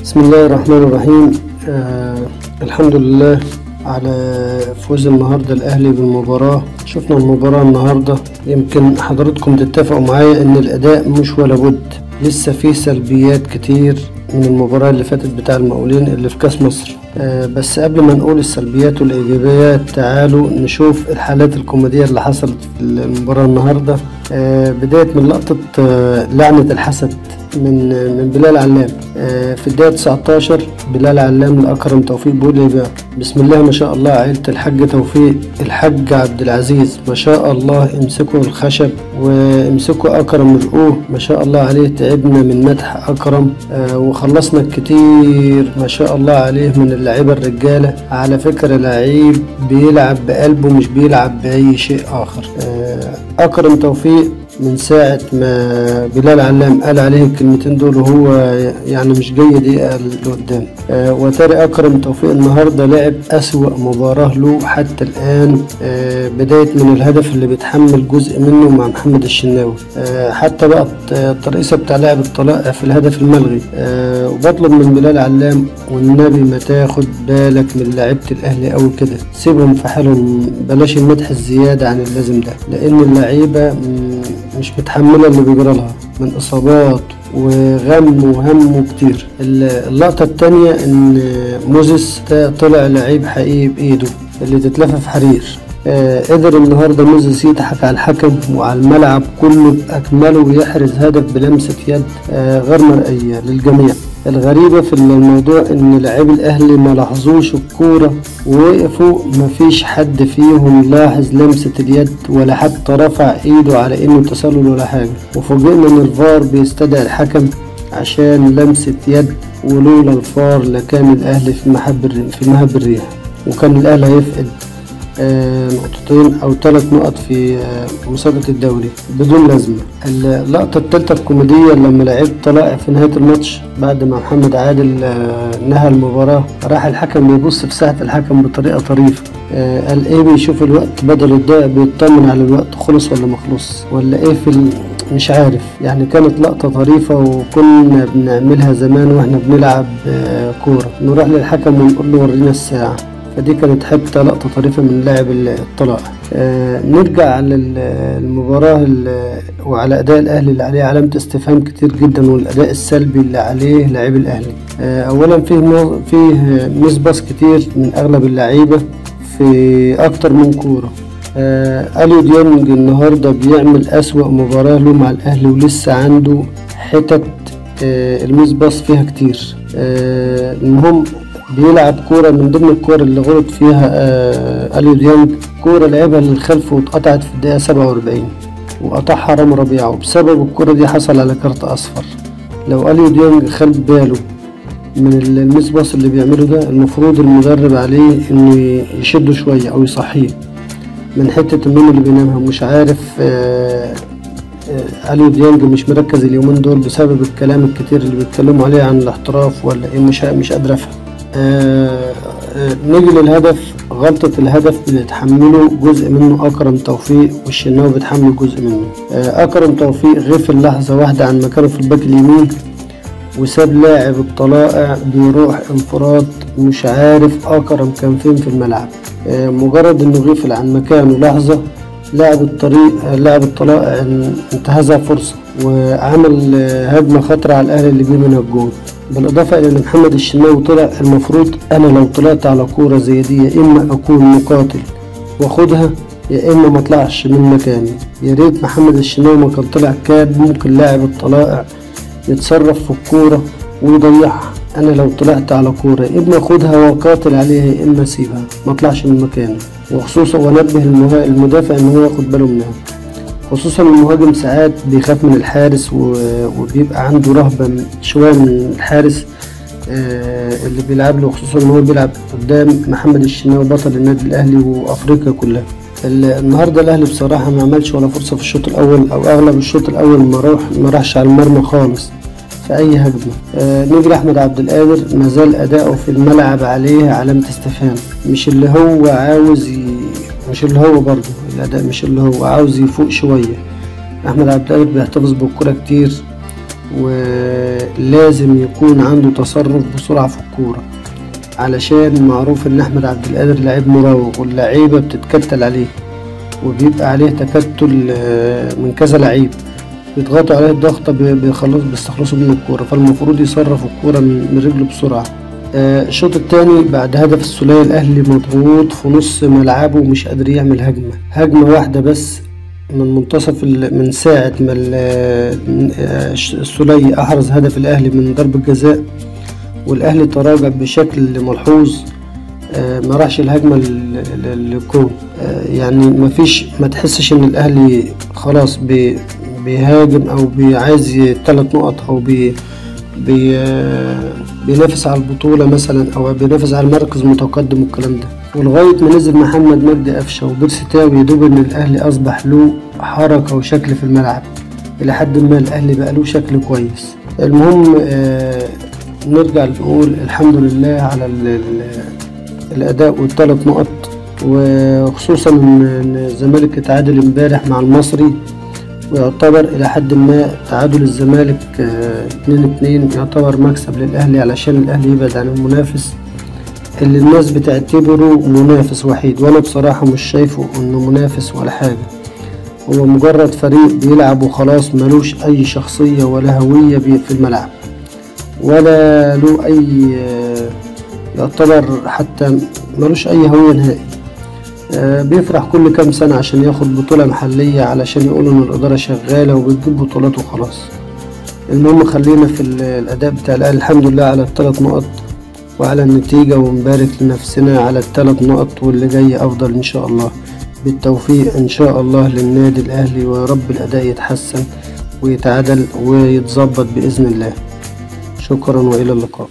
بسم الله الرحمن الرحيم. الحمد لله على فوز النهارده الاهلي بالمباراة. شفنا المباراة النهارده، يمكن حضراتكم تتفقوا معايا ان الاداء مش ولا بد، لسه فيه سلبيات كتير من المباراة اللي فاتت بتاع المقاولين اللي في كاس مصر. بس قبل ما نقول السلبيات والايجابيات تعالوا نشوف الحالات الكوميدية اللي حصلت في المباراة النهارده. بداية من لقطة لعنه الحسد من بلال علام. في الدقيقة 19 بلال علام لأكرم توفيق بيقول ايه بقى؟ بسم الله ما شاء الله عيلة الحاج توفيق، الحاج عبد العزيز ما شاء الله، امسكوا الخشب وامسكوا أكرم رقوه ما شاء الله عليه، تعبنا من مدح أكرم وخلصنا كتير ما شاء الله عليه من اللعيبة الرجالة. على فكرة لعيب بيلعب بقلبه مش بيلعب بأي شيء آخر. أكرم توفيق من ساعة ما بلال علام قال عليه الكلمتين دول وهو يعني مش جاي دقيقة لقدام. وتاري أكرم توفيق النهاردة لعب أسوأ مباراة له حتى الآن، بداية من الهدف اللي بيتحمل جزء منه مع محمد الشناوي، حتى بقى الترقيصة بتاع لاعب الطلائع في الهدف الملغي. وبطلب من بلال علام والنبي ما تاخد بالك من لعيبة الأهلي أوي كده، سيبهم في حالهم، بلاش المدح الزيادة عن اللازم ده، لأن اللعيبة مش متحملة اللي بيجرى لها من إصابات وغم وهم كتير. اللقطة التانية إن موزيس طلع لعيب حقيقي بإيده اللي تتلفف حرير. قدر النهاردة موزيس يضحك على الحكم وعلى الملعب كله بأكمله ويحرز هدف بلمسة يد غير مرئية للجميع. الغريبة في الموضوع ان لاعبي الاهلي ما لاحظوش الكورة ووقفوا، مفيش حد فيهم لاحظ لمسة اليد ولا حتى رفع ايده على انه تسلل ولا حاجة. وفوجئنا ان الفار بيستدعي الحكم عشان لمسة يد، ولولا الفار لكان الاهلي في مهب الريح، وكان الاهلي هيفقد نقطتين او 3 نقط في مسابقة الدوري بدون لازمة. اللقطة الثالثة الكوميدية لما لعب طلائع في نهاية الماتش بعد ما محمد عادل نهى المباراة، راح الحكم يبص في ساعة الحكم بطريقة طريفة، قال ايه بيشوف الوقت بدل الضائع، بيطمن على الوقت خلص ولا مخلص ولا ايه في مش عارف. يعني كانت لقطة طريفة وكنا بنعملها زمان واحنا بنلعب كورة، نروح للحكم ونقول له ورينا الساعة. فدي كانت حتى لقطة طريفة من لاعب الطلائع. نرجع على المباراة وعلى أداء الأهلي اللي عليه علامة استفهام كتير جدا، والأداء السلبي اللي عليه لاعب الأهلي. أولا فيه miss pass كتير من أغلب اللعيبة في أكتر من كورة. أليو ديانج النهاردة بيعمل أسوأ مباراة له مع الأهلي، ولسه عنده حتت ال miss pass فيها كتير. المهم بيلعب كورة من ضمن الكورة اللي غلط فيها أليو ديانج، كورة لعبها للخلف واتقطعت في الدقيقة 47 وقطعها رامي ربيعة، وبسبب الكورة دي حصل على كارت أصفر. لو أليو ديانج خد باله من ال miss pass اللي بيعمله ده، المفروض المدرب عليه إنه يشده شوية أو يصحيه من حتة النوم اللي بينامها. مش عارف أليو ديانج مش مركز اليومين دول بسبب الكلام الكتير اللي بيتكلموا عليه عن الاحتراف ولا إيه، مش قادر أفهم. نيجي للهدف. غلطة الهدف بيتحمله جزء منه أكرم توفيق، والشناوي بيتحمل جزء منه. أكرم توفيق غفل لحظة واحدة عن مكانه في الباك اليمين وساب لاعب الطلائع بيروح انفراد، مش عارف أكرم كان فين في الملعب. مجرد انه غفل عن مكانه لحظة، لاعب الطلائع انتهزها فرصة وعمل هجمة خطرة على الأهلي اللي جه منها الجول. بالإضافة إلى أن محمد الشناوي طلع، المفروض أنا لو طلعت على كورة زي دي يا إما أكون مقاتل وأخدها يا إما ما أطلعش من مكاني. يا ريت محمد الشناوي ما كان طلع، كان ممكن لاعب الطلائع يتصرف في الكورة ويضيعها. أنا لو طلعت على كورة يا إما أخدها وأقاتل عليها يا إما أسيبها ما أطلعش من مكاني، وخصوصا وأنبه المدافع إن هو ياخد باله منها. خصوصا المهاجم ساعات بيخاف من الحارس وبيبقى عنده رهبة شوية من الحارس اللي بيلعب له، خصوصا ان هو بيلعب قدام محمد الشناوي بطل النادي الاهلي وافريقيا كلها. النهارده الاهلي بصراحة ما عملش ولا فرصة في الشوط الاول، او اغلب الشوط الاول ما راحش على المرمى خالص في اي هجمة. نيجي لاحمد عبد القادر، ما زال اداؤه في الملعب عليه علامة استفهام، مش اللي هو عاوز مش اللي هو برضه الأداء مش اللي هو عاوز، يفوق شوية. أحمد عبد القادر بيحتفظ بالكرة كتير ولازم يكون عنده تصرف بسرعة في الكورة، علشان معروف ان احمد عبد القادر لعيب مراوغ واللعيبة بتتكتل عليه وبيبقى عليه تكتل من كذا لعيب، بيضغطوا عليه الضغطة بيستخلصوا منه الكورة، فالمفروض يصرف الكورة من رجله بسرعة. الشوط الثاني بعد هدف السولية الاهلي مضغوط في نص ملعبه ومش قادر يعمل هجمة واحدة بس من منتصف من ساعة ما السولية احرز هدف الاهلي من ضربة جزاء، والاهلي تراجع بشكل ملحوظ، ما راحش الهجمة للجون. يعني ما تحسش ان الاهلي خلاص بيهاجم او بيعايز 3 نقط او بينافس على البطولة مثلا او بينافس على المركز المتقدم والكلام ده. ولغاية ما نزل محمد مجدي قفشة وبيرسي تاو يدوب ان الاهلي اصبح له حركة وشكل في الملعب، الى حد ما الاهلي بقى له شكل كويس. المهم نرجع نقول الحمد لله على الاداء والثلاث نقط، وخصوصا ان الزمالك اتعادل امبارح مع المصري، ويعتبر الى حد ما تعادل الزمالك 2-2 يعتبر مكسب للاهلي، علشان الاهلي يبعد عن المنافس اللي الناس بتعتبره منافس وحيد، وانا بصراحة مش شايفه انه منافس ولا حاجة، هو مجرد فريق بيلعب وخلاص، ملوش اي شخصية ولا هوية في الملعب، ولا له اي، يعتبر حتى ملوش اي هوية نهائي. بيفرح كل كام سنة عشان ياخد بطولة محلية، علشان يقولوا ان الادارة شغالة وبتجيب بطولات وخلاص. المهم خلينا في الاداء بتاع الاهلي، الحمد لله على ال3 نقط وعلى النتيجة، ونبارك لنفسنا على ال3 نقط، واللي جاي افضل ان شاء الله. بالتوفيق ان شاء الله للنادي الاهلي، ويا رب الاداء يتحسن ويتعادل ويتظبط باذن الله. شكرا والى اللقاء.